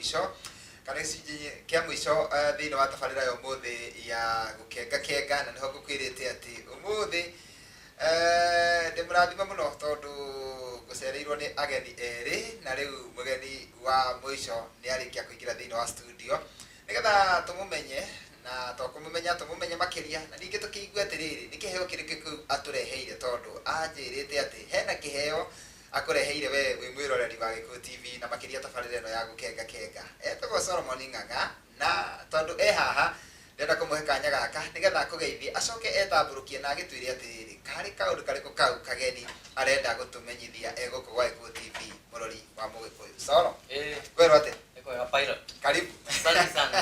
mũico kana gĩcunjĩ kĩa mũico thĩinĩ wa tabarĩra ya ũmũthĩ ya gũkenga kenga, na nĩho ngũkwĩrĩte atĩ ũmũthĩ ndĩ mũrathime mũno tondũ ngũcereirwo nĩ ageni erĩ, na rĩu mũgeni wa mũico nĩ arĩkia kũingĩra thĩinĩ wa studio nĩgetha tũmũmenye, na to kũmũmenya, tũmũmenye makĩria, na ningĩ tũkĩigue atĩrĩrĩ, nĩ kĩheo kĩrĩkũ kĩu atũreheire, tondũ anjĩrĩte atĩ hena kĩheo akũreheire we wĩ mwĩroreri wa Gĩkũyũ TV na makĩria tabarĩra ĩno ya gũkenga kenga. Etagwo Solomon Ng'ang'a, na tondũ e haha ndĩrenda kũmũhe kanya gaka nĩgetha akũgeithie, acoke etambũrũkie na agĩtwĩre atĩrĩrĩ, karĩ kaũndũ karĩkũ kau kageni arenda gũtũmenyithia e gũkũ gwa Gĩkũyũ TV, mũrori wa Mũgĩkũyũ. Solo, kwĩrwo atĩa? Nĩ kwega, pilot. Karibu. Asante sana.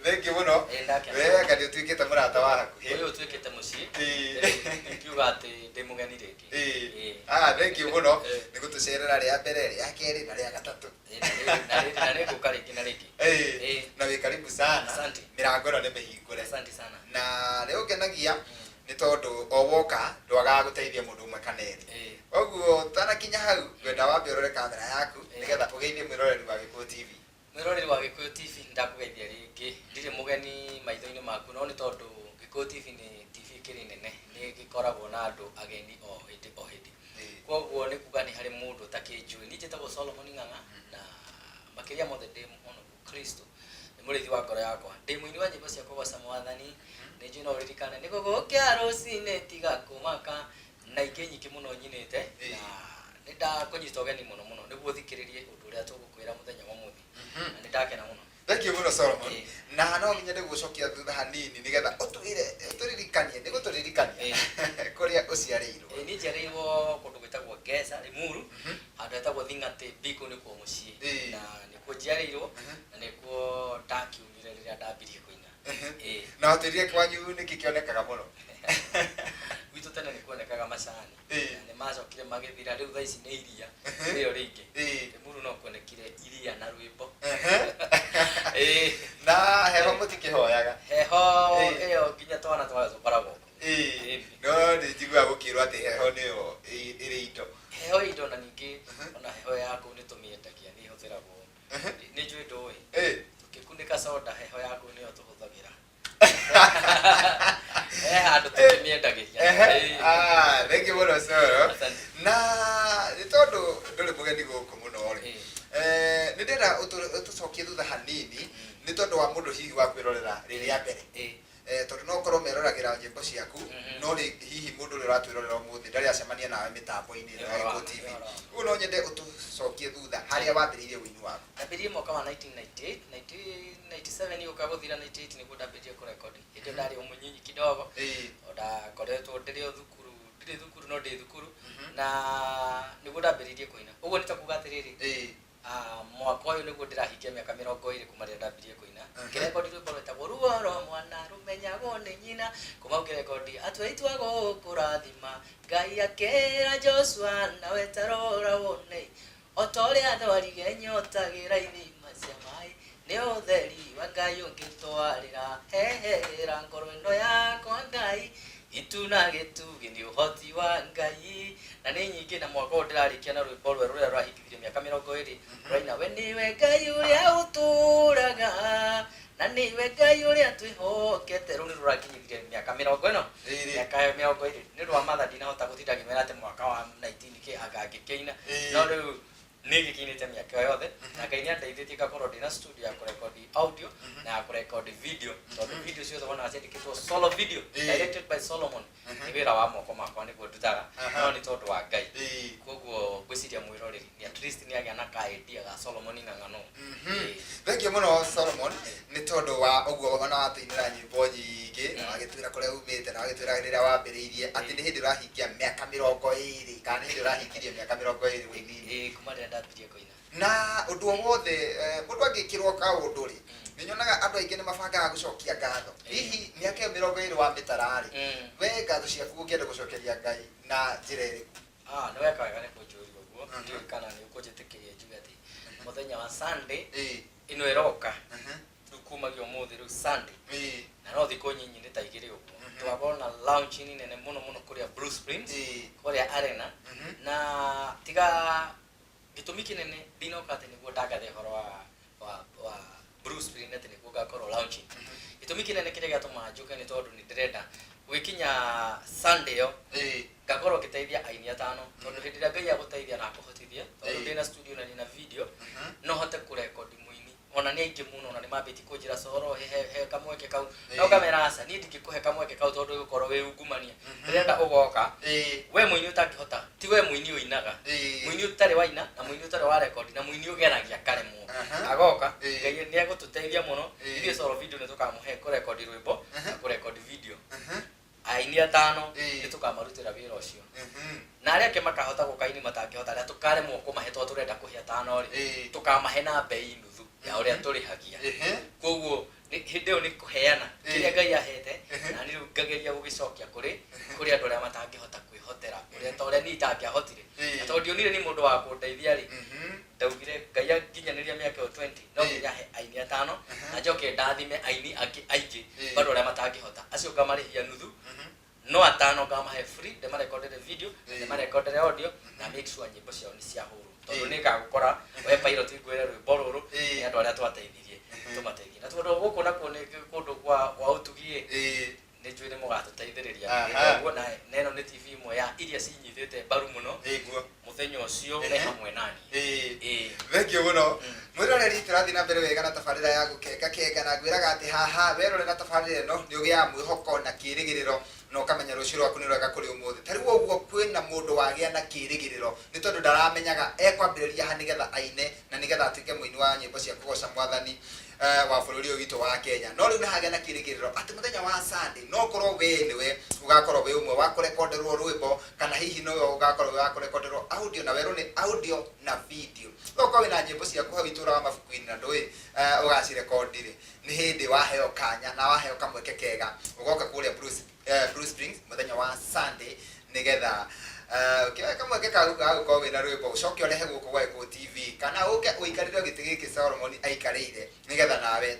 Thank you mũno. Ndakena. We anga nĩ ũtuĩkĩte mũrata wa hakuhĩ. Ũyũ ũtuĩkĩte mũciĩ. Ngiuga atĩ ndĩ mũgeni rĩngĩ. Ah, thank you mũno nĩ gũtũcerera rĩa mbere, rĩa kerĩ na rĩa gatatũ. Na rĩngũka rĩngĩ na rĩngĩ. Na wĩ karibu sana. Asante. Mĩrango ĩno nĩ mĩhingũre. Asante sana. Na nĩ ũngenagia nĩ tondũ o woka ndwagaga gũteithia mũndũ ũmwe kana erĩ. Ũguo ũtanakinya hau, ngwenda wambe ũrore kamera yaku nĩgetha ũgeithie mwĩroreri wa Gĩkũyũ TV. Mwĩroreri wa Gĩkũyũ TV, ndakũgeithia rĩngĩ. Ndirĩ mũgeni maitho-inĩ maku, no nĩ tondũ Gĩkũyũ TV nĩ TV ĩkĩrĩ nene, nĩ ĩgĩkoragwo na andũ ageni o hĩndĩ o hĩndĩ. Koguo nĩ kuga nĩ harĩ mũndũ ũtakĩnjũĩ. Niĩ njĩtagwo Solomon Ng'ang'a, na makĩria mothe ndĩ mũhonoku. Kristo nĩ mũrĩithi wa ngoro yakwa. Ndĩ mũini wa nyĩmbo cia kũgoca Mwathani, nĩ njũĩ no ũririkane nĩ gũgũkĩa rũcinĩ tiga kũmaka, na ingĩ nyingĩ mũno nyinĩte, na nĩ ndakũnyita ũgeni mũno mũno nĩguo ũthikĩrĩrie ũndũ ũrĩa tũgũkwĩra mũthenya wa ũmũthĩ, na nĩ ndakena mũno. Thank you mũno, Solomon. Na no nyende gũcokia thutha hanini nĩgetha ũtwĩre, ũtũririkanie, nĩ gũtũririkania kũrĩa ũciarĩirwo. Niĩ njiarĩirwo kũndũ gwĩtagwo Ngesa, Limuru, handũ hetagwo Thing'atĩ Biko nĩkuo mũciĩ, na nĩkuo njiarĩirwo na nĩkuo ndakiumire rĩrĩa ndambirie kũina. Na watwĩrire kwanyu nĩkĩ kĩonekaga mũno? Gwitũ tene nĩ kuonekaga macani, na nĩ macokire magĩthira, rĩu thaa ici nĩ iria nĩrĩo rĩingĩ. Limuru no kuonekire iria na rwĩmbo. Na heho mũtikĩhoyaga? Heho ĩyo nginya twana twayo tũkoragwo kuo. No nĩ njiguaga gũkĩrwo atĩ heho nĩyo ĩrĩ indo. Heho ĩ indo, na ningĩ ona heho ya kũu nĩ tũmĩendagia, nĩ ĩhũthĩragwo. Nĩ njũĩ ndũĩ. Tũkĩkunĩka soda, heho ya kũu nĩyo tũhũthagĩra. He handũ tũkĩmĩendagĩria. Ah, thank you mũno, Soro. Asante. Na nĩ tondũ ndũrĩ mũgeni gũkũ mũno rĩ, nĩ ndĩrenda ũtũcokie thutha hanini nĩ tondũ wa mũndũ hihi wa kwĩrorera rĩrĩa mbere, tondũ no ũkorwo meroragĩra nyĩmbo ciaku, no rĩ hihi mũndũ ũrĩa ũratwĩrorera ũmũthĩ ndarĩ acemania nawe mĩtambo-inĩ ĩno ya Gĩkũyũ TV. Ũguo no nyende ũtũcokie thutha harĩa wambĩrĩirie ũini waku. Ndambĩrĩirie mwaka wa 1998, 1997 gũka gũthira 98 nĩguo ndambĩrĩirie kũrekodi. Hĩndĩ ĩyo ndarĩ o mũnyinyi kidogo. O ndakoretwo ndĩrĩ o thukuru, ndirĩ thukuru no ndĩ thukuru, na nĩguo ndambĩrĩirie kũina. Ũguo nĩ ta kuga atĩrĩrĩ, mwaka ũyũ nĩguo ndĩrahingia mĩaka 20 kuma rĩrĩa ndambirie kũina. Ngĩrekondi rwĩmbo rwĩtagwo Ruo rwa mwana rũmenyagwo nĩ nyina. Kuma hau ngĩrekondi atua itua gũkũrathima, Ngai akĩra Joshua nawe ta rora wone, o ta ũrĩa thwarige nyotagĩra ithima cia maĩ, nĩ ũtheri wa Ngai ũngĩtwarĩra, heherera ngoro ĩno yakwa Ngai, itu na gĩtugĩ nĩ ũhoti wa Ngai. Na nĩ nyingĩ, na mwaka ũyũ ndĩrarĩkia na rwĩmbo rwerũ rũrĩa rũrahingithirie mĩaka 20, rũraina we nĩwe Ngai ũrĩa ũtũraga na nĩwe Ngai ũrĩa twĩhokete. Rũu nĩ rũrakinyithirie mĩaka mĩrongo ĩno, Ĩrĩ. mĩaka 20. Nĩ ũndũ wa matha ndinahota gũtinda ngĩmera atĩ mwaka wa 19 kĩ anga ngĩkĩina, no rĩu nĩ ngĩkinyĩte mĩaka ĩyo yothe, na Ngai nĩ andeithĩtie ngakorwo ndĩna studio ya kũrekodi audio na ya kũrekodi video, tondũ video ciothe wonaga ciandĩkĩtwo solo video, directed by Solomon, nĩ wĩra wa moko makwa nĩguo ndutaga, no nĩ tondũ wa Ngai. Koguo ngwĩciria mwĩroreri nĩ at least nĩ agĩa na ka idea ga Solomon Ng'ang'ano. Thank you mũno, Solomon, nĩ tondũ wa ũguo ona watũinĩra nyĩmbo nyingĩ na wagĩtwĩra kũrĩa umĩte na wagĩtwĩra rĩrĩa wambĩrĩirie atĩ nĩ hĩndĩ ũrahingia mĩaka 20, kana nĩ hĩndĩ ũrahingirie mĩaka 20 ũini-inĩ. Ĩĩ, kuma rĩrĩa ndambirie kũina. Na ũndũ o wothe, mũndũ angĩkĩrwo kaũndũ rĩ, nĩ nyonaga andũ aingĩ nĩ mabangaga gũcokia ngatho. Hihi mĩaka ĩyo 20 wa mĩtara rĩ, we ngatho ciaku ũngĩenda gũcokeria Ngai na njĩra ĩrĩkũ? Ah, nĩ weka wega nĩ kũnjũria ũguo. Ndiũĩ kana nĩ ũkũnjĩtĩkĩria njuge atĩ mũthenya wa Sunday ĩno ĩroka, rĩu kumagia ũmũthĩ, rĩu Sunday, na no thikũ nyinyi, nĩ ta 2 ũguo, tũgakorwo na launch nene mũno mũno kũrĩa Blue Springs, kũrĩa Arena. Na tiga gĩtũmi kĩnene ndinoka atĩ nĩguo ndangathe ũhoro wa Wa Blue Spring atĩ nĩkuo ngakorwo launching. Gĩtũmi kĩnene kĩrĩa gĩatũma njũke nĩ tondũ nĩ ndĩrenda gwĩkinya Sunday ĩyo ngakorwo ngĩteithia aini atano, tondũ hĩndĩ ĩrĩa Ngai agũteithia na akũhotithia, tondũ ndĩna studio na ndĩna video, no hote kũrekondi mũini. Ona nĩ aingĩ mũno na nĩ mambĩtie kũnjĩra, "Coro, he kamweke kau." No ngamera, "Aca, niĩ ndingĩkũhe kamweke kau tondũ ĩgũkorwo wĩ ungumania. Ndĩrenda ũgoka we mũini ũtangĩhota, ti we mũini ũinaga, mũini ũtarĩ waina na mũini ũtarĩ wa rekondi na mũini ũgeragia karemwo." Agoka, Ngai nĩ egũtũteithia mũno. Ithuĩ Soro Video nĩ tũkamũhe kũrekondi rwĩmbo na kũrekondi video. Aini atano nĩ tũkamarutĩra wĩra ũcio, na arĩa angĩ makahota gũka, aini matangĩhota, arĩa tũkaremwo kũmahe tondũ tũrenda kũhe atano rĩ, tũkamahe na mbei nuthu ya ũrĩa tũrĩhagia. Koguo hĩndĩ ĩyo nĩ kũheana kĩrĩa Ngai ahete, na niĩ rĩu ngageria gũgĩcokia kũrĩ andũ arĩa matangĩhota kwĩhotera ũrĩa ta ũrĩa niĩ itangĩahotire. Na tondũ ndionire nĩ mũndũ wa kũndeithia rĩ, ndaugire Ngai anginyanĩria mĩaka ĩyo 20, no nginya he aini atano na njoke ndathime aini angĩ aingĩ bado arĩa matangĩhota. Acio ngamarĩhia nuthu, no atano ngamahe free, ndĩmarekondere video, ndĩmarekondere audio na make sure nyĩmbo ciao nĩ ciahũrwo, tondũ nĩ ngagũkora we pilot ngwĩre rwĩmbo rũrũ nĩ andũ arĩa twateithirie tũmateithie. Na tondũ gũkũ nakuo nĩ kũndũ kwa ũtugi ĩ, nĩ njũĩ nĩ mũgatũteithĩrĩria. Ũguo na ĩno nĩ TV ĩmwe ya iria cinyitĩte mbaru mũno. Mũthenya ũcio me hamwe nani. Thengiũ mũno, mwĩroreri. Tũrathiĩ na mbere wega na tabarĩra ya Gũkenga Kenga, na ngwĩraga atĩ haha werorera tabarĩra ĩno nĩ ũgĩaga mwĩhoko na kĩrĩgĩrĩro na ũkamenya rũciũ rwaku nĩ rwega kũrĩ ũmũthĩ. Ta rĩu ũguo kwĩna mũndũ wagĩa na kĩrĩgĩrĩro nĩ tondũ ndaramenyaga ekwambĩrĩria ha nĩgetha aine na nĩgetha atuĩke mũini wa nyĩmbo cia kũgoca Mwathani wa bũrũri ũyũ witũ wa Kenya. No rĩu nĩ hagĩa na kĩrĩgĩrĩro atĩ mũthenya wa Sunday no ũkorwo we nĩwe ũgakorwo wĩ ũmwe wa kũrekonderwo rwĩmbo, kana hihi nowe ũgakorwo wĩ wa kũrekonderwo audio, na werũ nĩ audio na video. No ũkorwo wĩna nyĩmbo ciaku hau itũra wa mabuku-inĩ na ndũĩ ũgacirekondi rĩ. Nĩ hĩndĩ waheo kanya na waheo kamweke kega ũgoka kũrĩa Blue Springs mũthenya wa Sunday nĩgetha ũkĩoya kamweke kau ga gũkorwo wĩna rwĩmbo, ũcoke ũrehe gũkũ gwa Gĩkũyũ TV, kana ũke ũikarĩre gĩtĩ gĩkĩ Solomon aikarĩire, nĩgetha nawe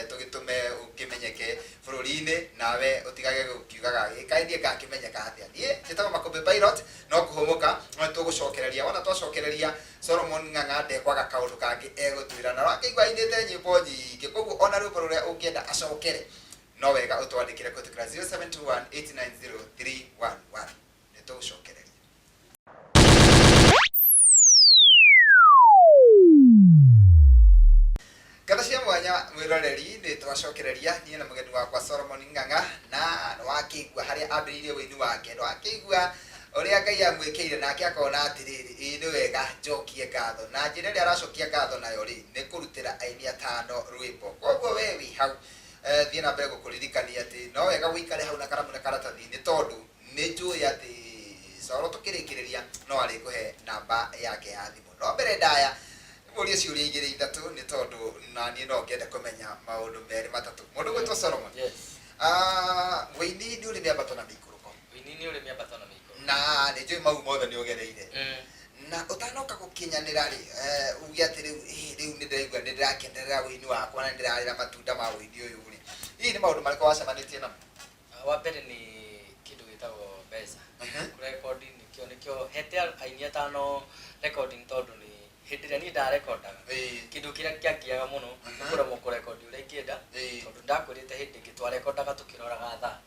tũgĩtũme ũkĩmenyeke bũrũri-inĩ, nawe ũtigage gũkiugaga, "Gĩkaĩ niĩ ngakĩmenyeka atĩa?" Niĩ njĩtagwo Makũmbĩ Pilot, no kũhũmũka no tũgũcokereria. Wona twacokereria, Solomon Ng'ang'a ndekwaga kaũndũ kangĩ egũtwĩra, na wakĩigua ainĩte nyĩmbo nyingĩ, koguo ona rwĩmbo rũrĩa ũngĩenda acokere, no wega ũtwandĩkĩre kũhĩtũkĩra 0721 890 311. Nĩ tũgũcokereria. Ngatho cia mwanya, mwĩroreri. Nĩ twacokereria niĩ na mũgeni wakwa Solomon Ng'ang'a, na nĩwakĩigua harĩa ambĩrĩirie wĩini wake, nĩwakĩigua ũrĩa Ngai amwĩkĩire, nake akona atĩrĩrĩ, ĩĩ nĩ wega njokie ngatho, na njĩra ĩrĩa aracokia ngatho nayo rĩ, nĩ kũrutĩra aini atano rwĩmbo. Koguo we wĩ hau, thiĩ na mbere gũkũririkania atĩ no wega ũikare hau na karamu na karatathi, nĩ tondũ nĩ njũĩ atĩ Coro tũkĩrĩkĩrĩria no arĩkũhe namba yake ya thimũ. No mbere ndaya mũrie ciũria igĩrĩ ithatũ, nĩ tondũ naniĩ no ngende kũmenya maũndũ merĩ matatũ. Mũndũ gwĩtwo Solomon, Yes. Wĩini nĩ ũrĩ mĩambato na mĩikũrũko. Wĩini nĩ ũrĩ mĩambato na mĩikũrũko. Na nĩ njũĩ mau mothe nĩ ũgereire. Na ũtanoka gũkinyanĩra rĩ, uge atĩ rĩu rĩu nĩ ndĩraigua nĩ ndĩrakenerera wĩini wakwa na nĩ ndĩrarĩra matunda ma wĩini ũyũ rĩ, hihi nĩ maũndũ marĩkũ wacemanĩtie namo? Wa mbere nĩ kĩndũ gĩtagwo mbeca. Kũrekondi nĩkĩo hete aini atano recording, tondũ nĩ hĩndĩ ĩrĩa niĩ ndarekondaga, kĩndũ kĩrĩa kĩangiaga mũno nĩ kũremwo kũrekondi ũrĩa ingĩenda, tondũ ndakwĩrĩte hĩndĩ ĩngĩ twarekondaga tũkĩroraga thaa,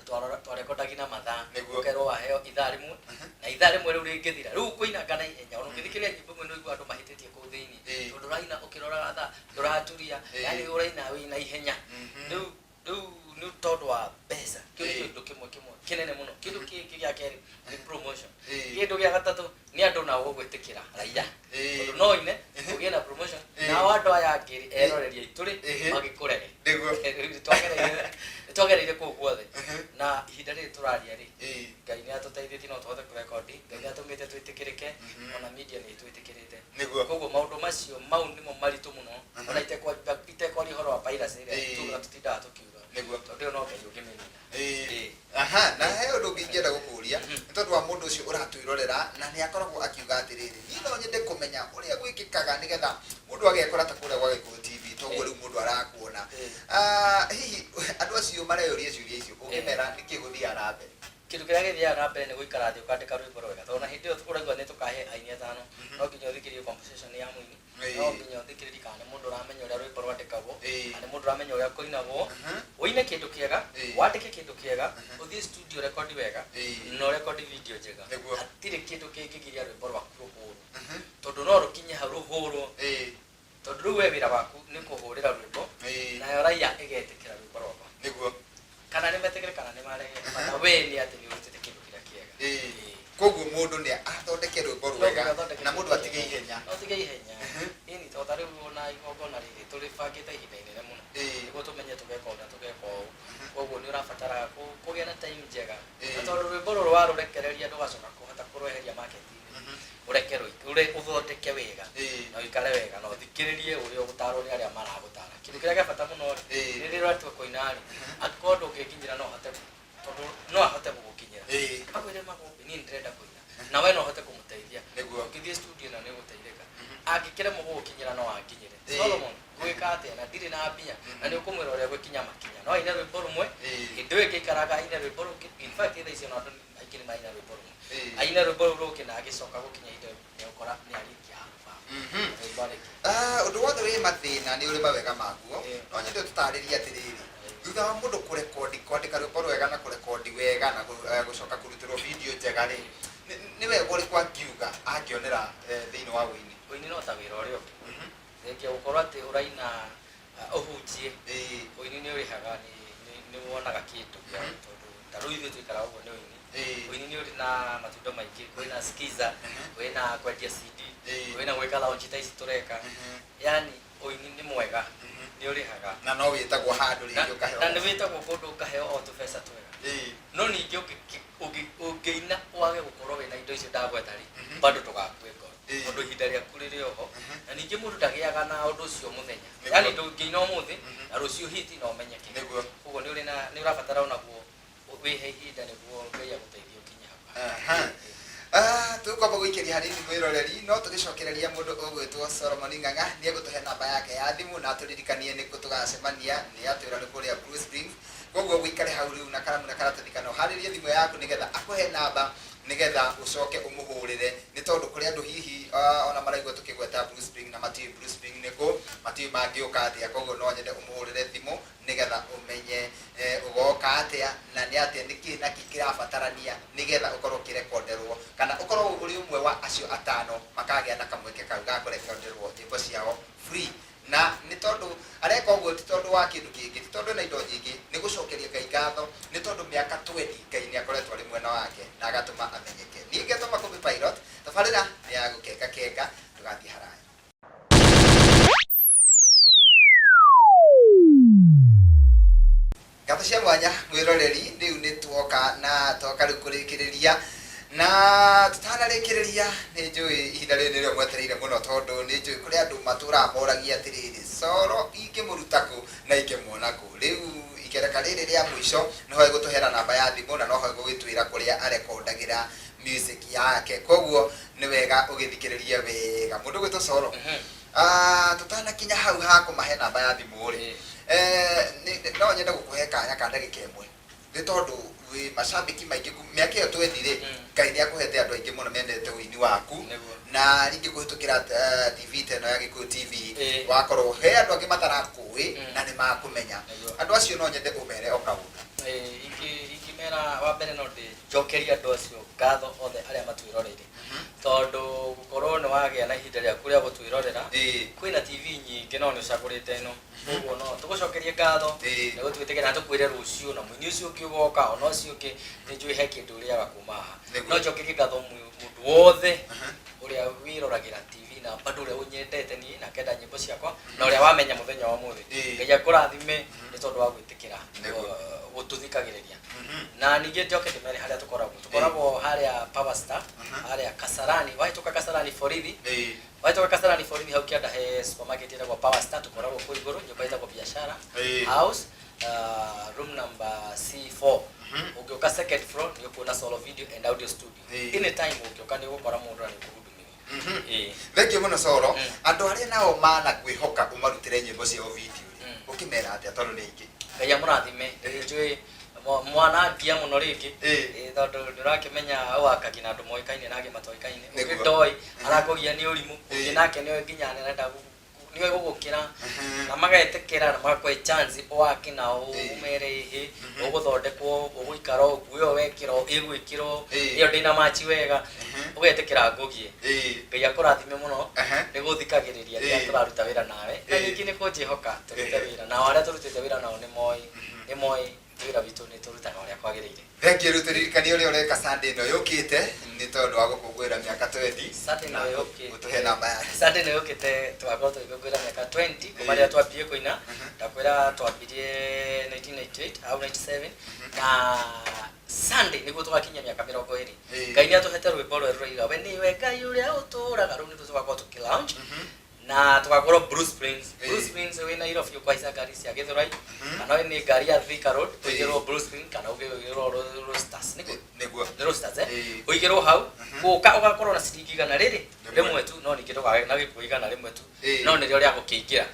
tondũ twarekondagi na mathaa. Ũkerwo waheo ithaa rĩmwe, na ithaa rĩmwe rĩu rĩngĩthira, rĩu ũkũinanga na ihenya. Ona ũngĩthikĩrĩria nyĩmbo imwe nĩ ũigua andũ mahĩtĩtie kũu thĩinĩ, tondũ ũraina ũkĩroraga thaa, ndũraturia, yani ũraina wĩna ihenya. Rĩu nĩ tondũ wa mbeca. Kĩu nĩ kĩndũ kĩmwe kĩnene mũno. Kĩndũ kĩngĩ gĩa kerĩ nĩ promotion. Kĩndũ gĩa gatatũ nĩ andũ nao gũgwĩtĩkĩra, raia, tondũ no ine ũgĩe na promotion, nao andũ aya angĩ rĩ, eroreri aitũ rĩ, magĩkũrege. Nĩ twagereire kũu guothe, na ihinda rĩrĩ tũraria rĩ, Ngai nĩ atũteithĩtie no tũhote kũrekondi. Ngai nĩ atũmĩte twĩtĩkĩrĩke, ona media nĩ ĩtwĩtĩkĩrĩte. Koguo maũndũ macio mau nĩmo maritũ mũno, ona itekwaria ũhoro wa piracy ĩrĩa tugaga tũtindaga tũkiuga, tondũ ĩyo no Ngai ũngĩmĩnina. Aha, na he ũndũ ũngĩ ingĩenda gũkũria, nĩ tondũ wa mũndũ ũcio ũratwĩrorera na nĩ akoragwo akiuga atĩrĩrĩ, "Niĩ no nyende kũmenya ũrĩa gwĩkĩkaga nĩgetha mũndũ agekora ta kũrĩa gwa Gĩkũyũ TV, toguo rĩu mũndũ arakuona." Hihi andũ acio mareyũria ciũria icio, ũngĩmera nĩkĩ gũthiaga na mbere? Kĩndũ kĩrĩa gĩthiaga na mbere nĩ gũikara thĩ ũkandĩka rwĩmbo rwega, tondũ na hĩndĩ ĩyo ũraigua nĩ tũkahe aini atano, no nginya ũthikĩrĩrie composition ya mũini, no nginya ũthikĩrĩrie kana nĩ mũndũ ũramenya ũrĩa rwĩmbo rwandĩkagwo, kana nĩ mũndũ ũramenya ũrĩa kũinagwo. Ũine kĩndũ kĩega, wandĩke kĩndũ kĩega, ũthiĩ studio rekondi wega, na ũrekondi video njega. Hatirĩ kĩndũ kĩngĩgiria rwĩmbo rwaku rũhũrwo, tondũ no rũkinye hau rũhũrwo, tondũ rĩu we wĩra waku nĩ kũhũrĩra rwĩmbo, nayo raia ĩgetĩkĩra rwĩmbo rwakwa. Kana nĩ metĩkĩre kana nĩ marege, bata we nĩ atĩ nĩ ũrutĩte kĩndũ kĩrĩa kĩega. Koguo mũndũ nĩ athondeke rwĩmbo No rwega nginya ũthondeke na kĩndũ mũndũ atige kĩega. ihenya. No ũtige ihenya. Ĩni, tondũ ta rĩu ona igongona rĩrĩ tũrĩbangĩte ihinda inene mũno, nĩguo tũmenye tũgeka ũũ na tũgeka ũũ. Koguo nĩ ũrabatara kũgĩa na time njega, na tondũ rwĩmbo rũrũ warũrekereria ndũgacoka kũhota kũrweheria market-inĩ. Ũreke ũthondeke wega, na ũikare wega, na ũthikĩrĩrie ũrĩa ũgũtarwo nĩ arĩa maragũtara. Kĩndũ kĩrĩa gĩa bata mũno rĩ, rĩrĩa ũratua kũina rĩ, angĩkorwo ndũngĩnginyĩra, no ũhote, tondũ no ahote gũgũkinyĩra, akwĩre, "Makũmbĩ, niĩ nĩndĩrenda kũina," na we no ũhote kũmũteithia. Ũngĩthiĩ studio na nĩ ũgũteithĩka. Angĩkĩremwo gũgũkinyĩra, no anginyĩre, "Solomon, ngwĩka atĩa na ndirĩ na mbia?" Na nĩ ũkũmwĩra ũrĩa gwĩkinya makinya. No aine rwĩmbo rũmwe, hĩndĩ ĩyo ĩngĩ aikaraga aine rwĩmbo rũngĩ. In fact, thaa ici ona andũ aingĩ nĩ maraina rwĩmbo rũmwe, aine rwĩmbo rũu rũngĩ, na agĩcoka gũkinya ihinda nĩ ũkora nĩ arĩkia album. Rwĩmbo arĩkia. Ũndũ wothe wĩ mathĩna nĩ ũrĩ mawega maguo. No nyende ũtũtarĩrie atĩrĩrĩ, thutha wa mũndũ kũrekondi, kwandĩka rwĩmbo rwega na kũrekondi wega na gũcoka kũrutĩrwo video njega rĩ, nĩ wega ũrĩkũ angiuga angĩonera thĩinĩ wa ũini? Ũini no ta wĩra ũrĩa ũngĩ, thengia gũkorwo atĩ ũraina ũhunjie. Ũini nĩ ũrĩhaga, nĩ wonaga kĩndũ gĩa, tondũ ta rĩu ithuĩ tũikaraga ũguo nĩ ũini. Ũini nĩ ũrĩ na matunda maingĩ. Kwĩna skiza, kwĩna kwendia CD, kwĩna gwĩka launch ta ici tũreka. Yani ũini nĩ mwega, nĩ ũrĩhaga. Na no wĩtagwo handũ rĩngĩ ũkaheo. Na nĩ wĩtagwo kũndũ ũkaheo o tũbeca twega. No ningĩ ũngĩina wage gũkorwo wĩna indo icio ndagweta rĩ, bado ndũgakue ngoro, tondũ ihinda rĩaku rĩrĩ oho. Na ningĩ mũndũ ndagĩaga na ũndũ ũcio mũthenya. Yani ndũngĩina ũmũthĩ na rũciũ hiti na ũmenyeke. Koguo nĩ ũrĩ na nĩ ũrabatara onaguo wĩhe ihinda nĩguo Ngai agũteithie ũkinye hau. Aha. Tũkwamba gũikĩria hanini mwĩroreri, no tũgĩcokereria mũndũ ũgwĩtwo Solomon Ng'ang'a nĩ egũtũhe namba yake ya thimũ na atũririkanie nĩkũ tũgacemania. Nĩ atwĩra nĩ kũrĩa Blue Springs, koguo gũikare hau rĩu na karamu na karatathi kana ũharĩrie thimũ yaku nĩgetha akũhe namba, nĩgetha ũcoke ũmũhũrĩre, nĩ tondũ kũrĩ andũ hihi ona maraigua tũkĩgweta Blue Spring na matiũĩ Blue Spring nĩkũ, matiũĩ mangĩũka atĩa. Koguo no nyende ũmũhũrĩre thimũ nĩgetha ũmenye ũgoka atĩa na nĩ atĩa, nĩkĩ na kĩ kĩrabatarania nĩgetha ũkorwo ũkĩrekonderwo kana ũkorwo ũrĩ ũmwe wa acio atano makagĩa na kamweke kau ga kũrekonderwo nyĩmbo ciao free. Na nĩ tondũ areka ũguo ti tondũ wa kĩndũ kĩngĩ, ti tondũ ena indo nyingĩ, nĩ gũcokeria Ngai ngatho, nĩ tondũ mĩaka 20 Ngai nĩ akoretwo arĩ mwena wake na agatũma amenyeke. Niĩ ngetwo Makũmbĩ Pilot, tabarĩra nĩ ya gũkenga kenga, ndũgathiĩ haraya. Ngatho cia mwanya mwĩroreri, rĩu nĩ tuoka na toka rĩu kũrĩkĩrĩria, na tũtanarĩkĩrĩria nĩ njũĩ ihinda rĩrĩ nĩrĩo mwetereire mũno, tondũ nĩ njũĩ kũrĩ andũ matũraga moragia atĩrĩrĩ, Soro ingĩmũruta kũ na ingĩmuona kũ? Rĩu ikereka rĩrĩ rĩa mũico noho egũtũhera namba ya thimũ na noho egũgĩtwĩra kũrĩa arekondagĩra music yake, koguo nĩ wega ũgĩthikĩrĩrie wega mũndũ gwĩtwo Soro. Tũtanakinya hau ha kũmahe namba ya thimũ rĩ, no nyende gũkũhe kanya ka ndagĩka ĩmwe, nĩ tondũ wĩ macambĩki maingĩ mĩaka ĩyo twendi rĩ, Ngai nĩ akũhete andũ aingĩ mũno mendete ũini waku. Na rĩngĩ kũhĩtũkĩra TV ta ĩno ya Gĩkũyũ TV, wakorwo he andũ angĩ matarakũĩ na nĩ makũmenya. Andũ acio no nyende ũmere o kaũndũ. Ingĩmera wa mbere, no ndĩnjokerie andũ acio ngatho othe arĩa matwĩroreire, tondũ gũkorwo nĩ wagĩa na ihinda rĩaku rĩa gũtwĩrorera, kwĩna TV nyingĩ no nĩ ũcagũrĩte ĩno, ũguo no tũgũcokerie ngatho nĩ gũtwĩtĩkĩra, na tũkwĩre rũciũ na mũini ũcio ũngĩ ũgoka, ona ũcio ũngĩ, nĩ njũĩ he kĩndũ ũrĩaga kuma haha. No njokerie ngatho mũndũ wothe ũrĩa wĩroragĩra TV na bado ũrĩa ũnyendete niĩ na akenda nyĩmbo ciakwa na ũrĩa wamenya mũthenya wa ũmũthĩ. Ngai akũrathime nĩ tondũ wa gwĩtĩkĩra gũtũthikagĩrĩria. Na ningĩ njoke ndĩmere harĩa tũkoragwo harĩa Power Star, harĩa Kasarani, wahĩtũka Kasarani borithi, wahĩtũka Kasarani borithi hau kĩanda he supermarket ĩtagwo Power Star, tũkoragwo kũu igũrũ, nyũmba ĩtagwo Biashara House, room number C4. Ũngĩũka second floor nĩ ũkuona Solo Video and Audio Studio. Anytime ũngĩũka nĩ ũgũkora mũndũ na nĩ ũkũhudumiwa. Thengiũ mũno Soro. Andũ arĩa nao mana kwĩhoka ũmarutĩre nyĩmbo ciao video rĩ, ũkĩmera atĩa, tondũ nĩ aingĩ? Ngai amũrathime. Nĩ njũĩ Mwanangia mũno rĩngĩ. Ĩĩ. Ĩĩ, tondũ ndũrakĩmenya wakagia na andũ moĩkaine na angĩ matoĩkaine. Nĩguo. Ũngĩ ndoĩ arakũgia nĩ ũrimũ, ũngĩ Ĩĩ. nake nĩoĩ nginya nĩarenda nĩoĩ gũgũkĩra na magetĩkĩra na magakũhe chance wake nao. Ĩĩ. Ũmere ĩhĩ ũgũthondekwo, ũgũikara ũguo, ĩyo wekĩrwo ĩgwĩkĩrwo, ĩyo ndĩna machi wega, ũgetĩkĩra ngũgie. Ngai akũrathime mũno nĩ gũthikagĩrĩria rĩrĩa tũraruta wĩra nawe, na ningĩ nĩ kũnjĩhoka tũrute wĩra nao. Arĩa tũrutĩte wĩra nao nĩ moĩ, nĩ moĩ wĩra witũ nĩ tũrutaga ũrĩa kwagĩrĩire. Thengiũ. Rĩu tũririkanie ũrĩa ũreka Sunday ĩno yũkĩte nĩ tondũ wa gũkũngũĩra mĩaka 20. Sunday ĩno yũkĩte. Ũtũhe namba yake. Sunday ĩno yũkĩte tũgakorwo tũgĩkũngũĩra mĩaka 20 kuma rĩrĩa twambirie kũina. Ndakwĩra twambirie 1998 au 97, na Sunday nĩguo tũgakinyia mĩaka 20. Ngai nĩ atũhete rwĩmbo rwerũ rũraiga we nĩwe Ngai ũrĩa ũtũraga. Rũu nĩruo tũgakorwo tũkĩ launch na tũgakorwo Blue Springs. Blue Springs wĩ Nairobi, ũkũhaica ngari cia Gĩthũrai kana nĩ ngari ya Thika Road, ũigĩrwo Blue Springs kana ũgĩrwo Roasters, nĩguo? Nĩguo. Nĩ Roasters, eh? Ĩĩ. Ũigĩrwo hau gũka ũgakorwo na ciringi igana rĩrĩ Rĩmwe. rĩmwe tu, no ningĩ ndũkage na gĩkuũ 100 tu. No nĩrĩo rĩa gũkĩingĩra.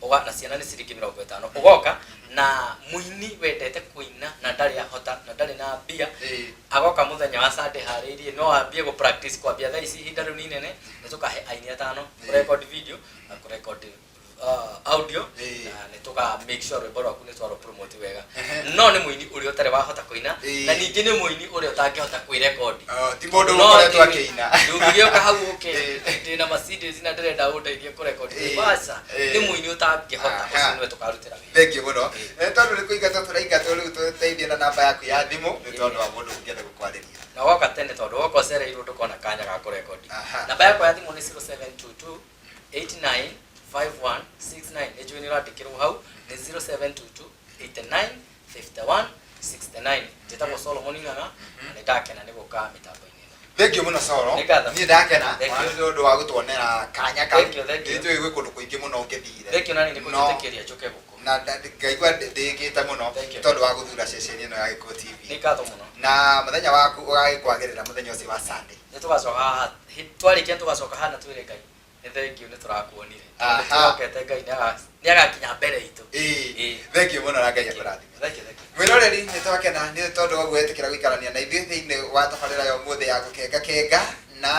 Ũga na ciana nĩ ciringi 50. Ũgoka na mũini wendete kũina na ndarĩ ahota na ndarĩ na mbia, agoka mũthenya wa Sunday harĩirie, no ambie gũ practice kwambia thaa ici. Ihinda rĩu nĩ inene. Nĩ tũkahe aini atano kũrecord video na kũrecord audio, na nĩ tũka make sure rwĩmbo rwaku nĩ twarũ promote wega. No nĩ mũini ũrĩa ũtarĩ wahota kũina, na ningĩ nĩ mũini ũrĩa ũtangĩhota kwĩrekondi. Oh, ti mũndũ ũkoretwo akĩina. Ndũngĩgĩũka hau ũke, ndĩna Mercedes na ndĩrenda ũndeithie kũrekondi. Aca, nĩ mũini ũtangĩhota. Ũcio nĩwe tũkarutĩra wĩra. Thengiũ mũno. Tondũ nĩ kũingatwo tũraingatwo rĩu, tũteithie na namba yaku ya thimũ nĩ tondũ wa mũndũ ũngĩenda gũkwarĩria. Na woka tene, tondũ woka ũcereirwo ndũkona kanya ga kũrekondi. Namba yakwa ya thimũ nĩ 0722 895169. Nĩ njũĩ nĩ ũrandĩkĩrwo hau. Nĩ 0722 89 51 69. Njĩtagwo Solomon Ng'ang'a na nĩ ndakena nĩ gũka mĩtambo-inĩ ĩno. Thengiũ mũno, Solo. Nĩ ngatho. Niĩ ndakena. Thank you. Ona nĩ ũndũ wa gũtuonera kanya kau. Thank you, thank you. Nĩ njũĩ gwĩ kũndũ kũingĩ mũno ũngĩthire. Thank you, nani nĩ kũnjĩtĩkĩria njũke gũkũ. Na ngaigua ndĩkĩte mũno Thank you. tondũ wa gũthura ceceni ĩno ya Gĩkũyũ TV. Nĩ ngatho mũno. Na mũthenya waku ũgagĩkwagĩrĩra mũthenya ũcio wa Sunday. Nĩ tũgacoka haha twarĩkia, nĩ tũgacoka haha na twĩre Ngai nĩ thengiũ nĩ tũrakuonire. Nĩ twĩhokete Ngai nĩ agakinya mbere itũ. Ĩĩ, thengiũ mũno na Ngai akũrathime. Thank you, thank you. Mwĩroreri, nĩ twakena nĩ tondũ wa gwĩtĩkĩra gũikarania na ithuĩ thĩinĩ wa tabarĩra ya ũmũthĩ ya gũkenga kenga, na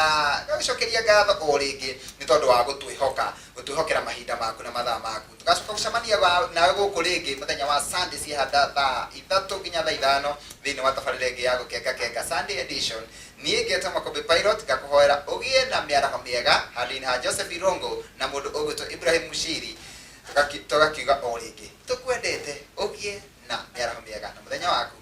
gagũcokeria ngatho o rĩngĩ nĩ tondũ wa gũtwĩhoka, gũtwĩhokera mahinda maku na mathaa maku. Tũgacoka gũcemania nawe gũkũ rĩngĩ mũthenya wa Sunday ciĩhanda thaa 3 nginya thaa 5 thĩinĩ wa tabarĩra ĩngĩ ya gũkenga kenga Sunday edition. Niĩ ngetwo Makũmbĩ Pilot, ngakũhoera ũgĩe na mĩaraho mĩega handũ-inĩ ha Joseph Irongo na mũndũ ũgwĩtwo Ibrahim Mushiri. Tũgakiuga o rĩngĩ tũkwendete, ũgĩe na mĩaraho mĩega na mũthenya waku.